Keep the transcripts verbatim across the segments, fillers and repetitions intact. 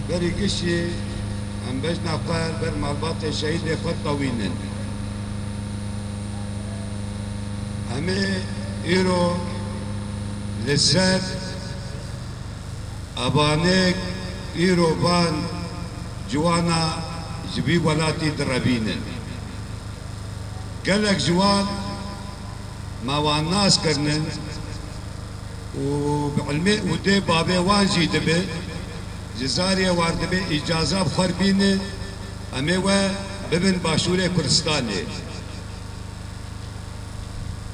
Berî giştî em bejna xwe li ber malbatê şehîdê xwe tewînin. Em ê îro li ser evanêk îro van ciwana ji vî welatî direvînin. Gelek ji wan me wan nas kirinin û bi ilmê û dê bavê wan jî dibe, ji zarê war dibe îcaza bi xwe bîne, em ê we bibin Başûrê Kurdistanê.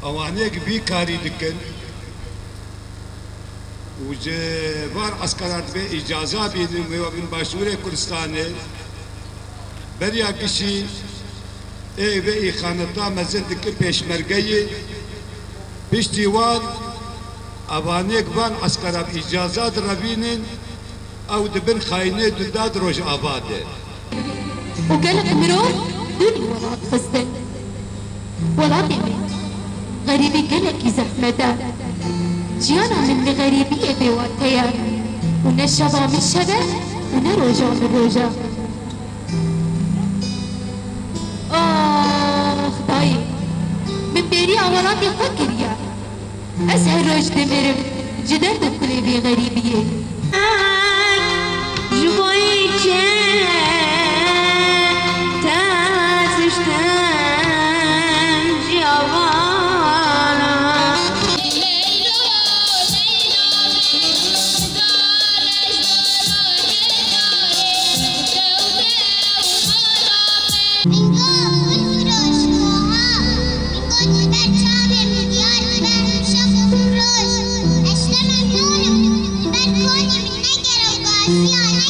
Ewanêk vî karî dikin û ji van eskera dibe îcaza bînin wê we bin Başûrê Kurdistanê. Beriya gişî ê vê îxaneta mezin dikin pêşmergeyê. Piştî wan evanêk van eskera bi îcaza direvînin. Ew di bin xayînê dunda di Rojava de. Û gelek mirov dûnî welat xistin. Welatê me, xerîbî gelekî zehmet e. Jiyana min li xerîbiyê bêwate ye û ne şeva min şev e û ne roja min roj e. Ax dayê, min bêriya welatê xwe kiriye. Ez her roj dimirim ji derd û kulê vê xerîbiyê. Ji bo yî çi te tiştin ciyavana. Min got gulfiroş, oha! Min got ji ber çavê min diyar dibe şev û roj. Ez ji te memnûn im. Li ber konê min negere û gaziya ne